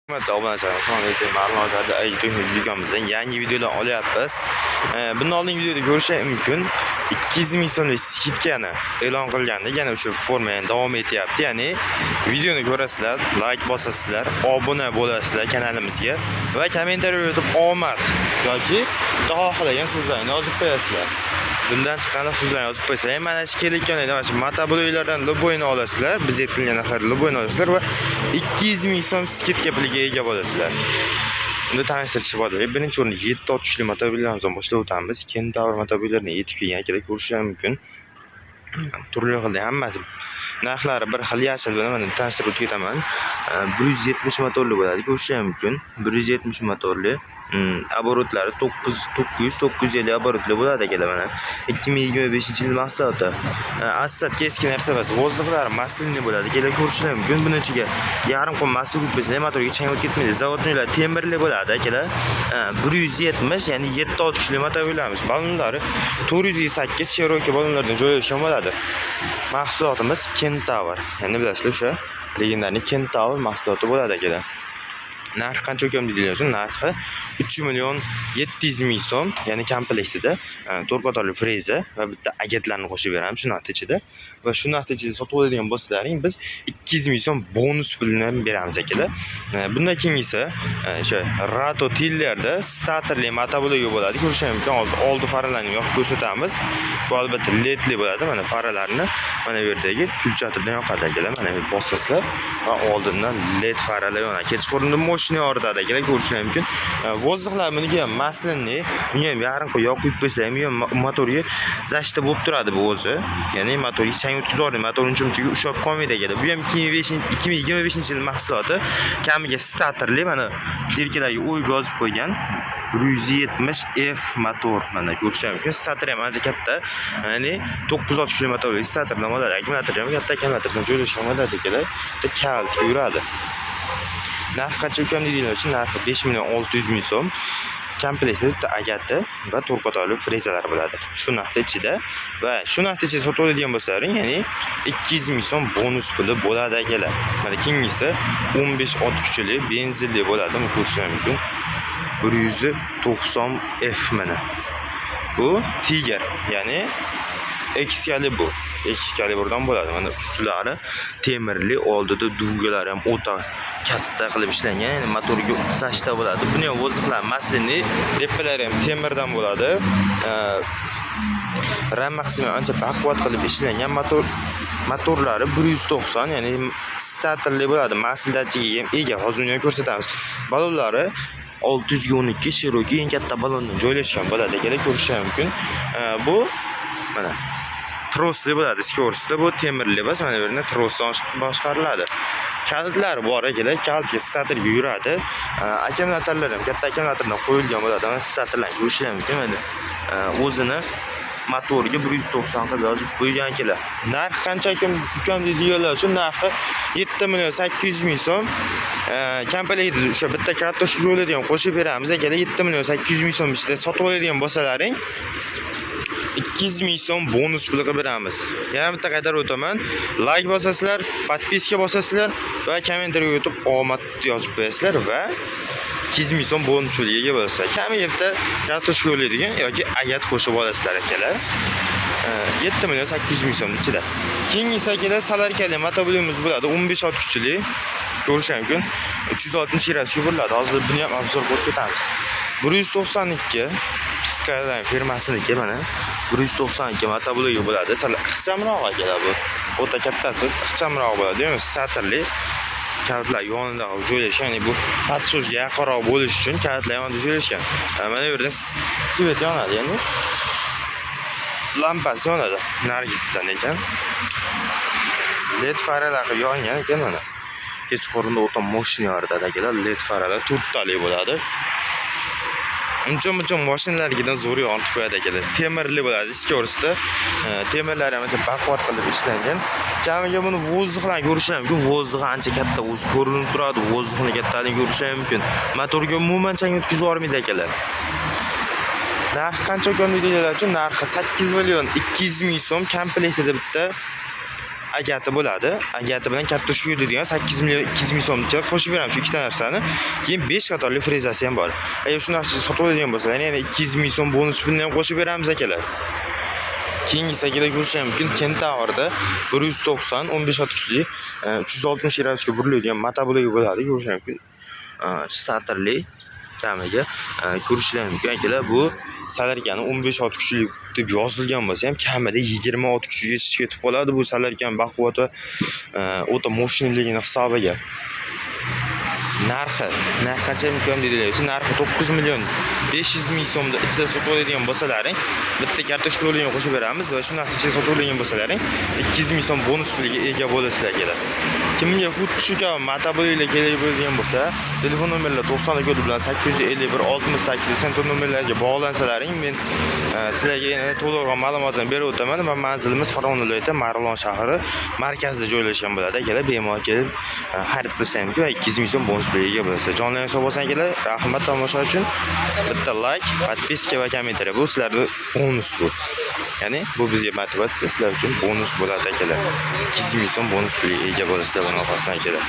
Hurmatli obunachilar, assalomu alaykum. Ma'lumotlarda YouTube videomizdan yangi videolar olyapmiz. Bundan oldingi videoda ko'rishingiz mumkin. 200 ming so'mlik скидка ni e'lon qilgandik. Yana o'sha forma yana davom etyapti. Ya'ni videoni ko'rasizlar, like bosasizlar, obuna bo'lasizlar kanalimizga va kommentariy yozib omad yoki bitta xohlagan so'zlarni yozib qo'yasizlar. Dildan chiqqan so'zlarni yozib qo'ysanglar, mana shu kelayotgan mana shu motobloklardan любой ni olasizlar, biz aytilgan narxlar любой ni olasizlar va 200 ming so'm скидка puliga ega bo'lasizlar. Unda tanishtirishib oldik. Birinchi o'rinda 7 ot kuchli motobillarimizdan boshlab o'tamiz. Kentaur motobillarini yetib kelgan akalar, ko'rishlari mumkin. Turli xil, hammasi narxlari bir xil, yashil bilan mana tanishtirib o'tib ketaman. 170 motorli bo'ladi, ko'rishlari mumkin. 170 motorli. Оборот lari 9 900 950 оборот li bo'ladi akalar mana. 2025-yil mahsuloti. Assadga eski narsa emas. Воздух lari масляный bo'ladi. Akalar, ko'rishlari mumkin. Buni ichiga yarim qum масла quyib qo'ysalar motorga chang o'tib ketmaydi. Заводной lar temirli bo'ladi akalar. 170, ya'ni 7 ot kuchli motobillarimiz. Ballonlari 408 широкий ballonlardan joylashgan bo'ladi. Mahsulotimiz Kentaur. Ya'ni bilasizlar, o'sha легендарный Kentaur mahsuloti bo'ladi akalar. Narxi qancha ukam deydilar uchun, narxi 3 million 700 ming so'm, ya'ni komplektida to'rt qatorli freza va bitta agatlarni qo'shib beramiz shu narxni ichida. Va shu narxni ichida sotib oladigan bo'lsalaring, biz 200 ming so'm bonus pulini ham beramiz akalar. Bundan keyingisi o'sha Rato Tillerda starterli motoblok bo'ladi. Ko'rishingiz mumkin. Hozir oldi faralarni yoqib ko'rsatamiz. Bu albatta ledli bo'ladi. Mana faralarni mana bu yerdagi включатель dan yoqadi akalar. Mana bu bosasizlar va oldindan led faralar yonadi. Kechqurunda moshina yoritadi akalar, ko'rishingiz mumkin. Воздух lar buniki ham масляный, buni ham yarim yog' quyib qo'ysa ham, motorga защита bo'lib turadi bu o'zi. Ya'ni motorga chang o'tkazib yubormaydi, motor uncha-munchaga ushlab qolmaydi akalar. Bu ham 2025-yil mahsuloti. Kamiga starterli, mana sirkalarga o'yib yozib qo'ygan. 170 F motor, mana ko'rishingiz mumkin. Starter ham ancha katta. Ya'ni 9 kuchli motorli starterdan bo'ladi. Akkumulyator ham katta akkumulyatordan joylashgan bo'ladi akalar. Bitta kalitga yuradi. Narxi qancha ukam deydilar uchun, narxi 5 million 600 ming so'm. Komplektda bitta agati va to'rt qatorli frezalar bo'ladi. Shu narxda ichida va shu narxda ichida sotib oladigan bo'lsalaring, ya'ni 200 ming so'm bonus puli bo'ladi akalar. Mana keyingisi 15 ot kuchli benzinli bo'ladi. Buni ko'rishingiz mumkin. 190 F mana. Bu Tiger, ya'ni Excalibur. Excaliburdan bo'ladi. Mana ustilari temirli, oldida dugalari ham o'ta katta qilib ishlangan, ya'ni motorga защита bo'ladi. Buni ham воздух lar масляный, tepalari ham temirdan bo'ladi. Rama qismi ancha baquvvat qilib ishlangan, motorlari 190, ya'ni starterli bo'ladi. Масла datchigiga ham ega. Hozir uni ham ko'rsatamiz. Ballonlari 612 широкий eng katta ballondan joylashgan bo'ladi akalar, ko'rishingiz mumkin. Bu mana trosli bo'ladi, скорость da bu temirli emas, mana bu yerda trosdan boshqariladi. Kalitlari bor akalar, kalitga starterga yuradi. Akkumulyatorlar ham katta akkumulyatordan qo'yilgan bo'ladi. Mana starterlarni ko'rishingiz mumkin mana. O'zini motoriga 190 qilib yozib qo'ygan akalar. Narxi qancha ukam deydiganlar uchun, narxi 7 million 800 ming so'm. Komplektida o'sha bitta kartoshka yo'lida ham qo'shib beramiz akalar. 7 million 800 ming so'm ichida sotib oladigan bo'lsalaring, 200 ming so'm bonus puli qilib beramiz. Yana bitta qaytarib o'taman. Like bosasizlar, подписка bosasizlar va kommentariyaga o'tib omad yozib qo'yasizlar va 200 ming so'm bonus puliga ega bo'lasizlar. Kamiga bitta kartoshka yo'laydigan yoki agat qo'shib olasizlar akalar. 7 million 800 ming so'm ichida. Keyingisi akalar, solarkali motoblokimiz bo'ladi. 15 ot kuchli. Ko'rish mumkin. 360 gradusga buriladi. Hozir buni ham обзор qilib ketamiz. 192 Skyline firmasiniki, mana 192 motoblogi bo'ladi. Sal ixchamroq akalar bu. O'ta kattasi ixchamroq bo'ladi. Ya'ni starterli, kalitlar yonida joylashgan, ya'ni bu подсос ga yaqinroq bo'lish uchun kalitlar yonida joylashgan. Mana bu yerda свет yonadi, ya'ni lampasi yonadi. Nargisidan ekan. LED faralar qilib yongan ekan mana. Kechqurunda o'ta moshina yoritadi akalar, LED faralar to'rttalik bo'ladi. Uncha muncha mashinalarnikidan zo'r yoritib qo'yadi akalar. Temirli bo'ladi, скорость da. Temirlari ham ancha baquvvat qilib ishlangan. Kamiga buni воздух larni ko'rish ham mumkin. Воздух ancha katta, o'zi ko'rinib turadi. Воздух ni kattaligini ko'rish ham mumkin. Motorga umuman chang o'tkazib yubormaydi akalar. Narxi qancha ukam deydiganlar uchun, narxi 8 million 200 ming so'm. Komplektida bitta Agati bo'ladi. Agati bilan kartoshka yudadigan 8 million 200 ming so'mcha qo'shib beramiz shu ikkita narsani. Keyin 5 qatorli frezasi ham bor. Agar shu narsa sotib oladigan bo'lsalar, yana 200 ming so'm bonus pulni ham qo'shib beramiz, akalar. Keyingi akalar, ko'rishlar mumkin, Kentavrda 190 15 ot kuchli, 360 gradusga buriladigan motoblok bo'ladi, ko'rishlar mumkin. Starterli kamiga ko'rishlar mumkin, akalar, bu salarkani 15 ot kuchli deb yozilgan bo'lsa ham, kamida 20 ot kuchiga ketib qoladi bu salarkani baquvvat va o'ta мощный ligini hisobiga. Narxi qancha mumkin deydilar, narxi 9 million 500 ming so'mda ichida sotib oladigan bo'lsalaring, bitta kartoshka roligini qo'shib beramiz va shu narx ichida sotib oladigan bo'lsalaring, 200 ming so'm bonus puliga ega bo'lasizlar, akalar. Kimga xuddi shu kabi motobloklar kerak bo'ladigan bo'lsa, telefon nomerlar 90 kodi bilan 851 68 84 nomerlarga bog'lansalaring, men sizlarga yana to'liqroq ma'lumotni berib o'taman va manzilimiz Farg'ona viloyati, Marg'ilon shahri markazida joylashgan bo'ladi, akalar. Bemalol kelib xarid qilishingiz mumkin va 200 ming so'm bonus puliga ega bo'lasizlar. Jonli sog' bo'lsin, akalar. Rahmat tomosha uchun. Bitta layk, подписка va kommentariy, bu sizlarni bonus bu. Ya'ni bu bizga motivatsiya, sizlar uchun bonus bo'ladi, akalar. 200 ming so'm bonus puliga ega bo'lasizlar buni orqasidan, akalar.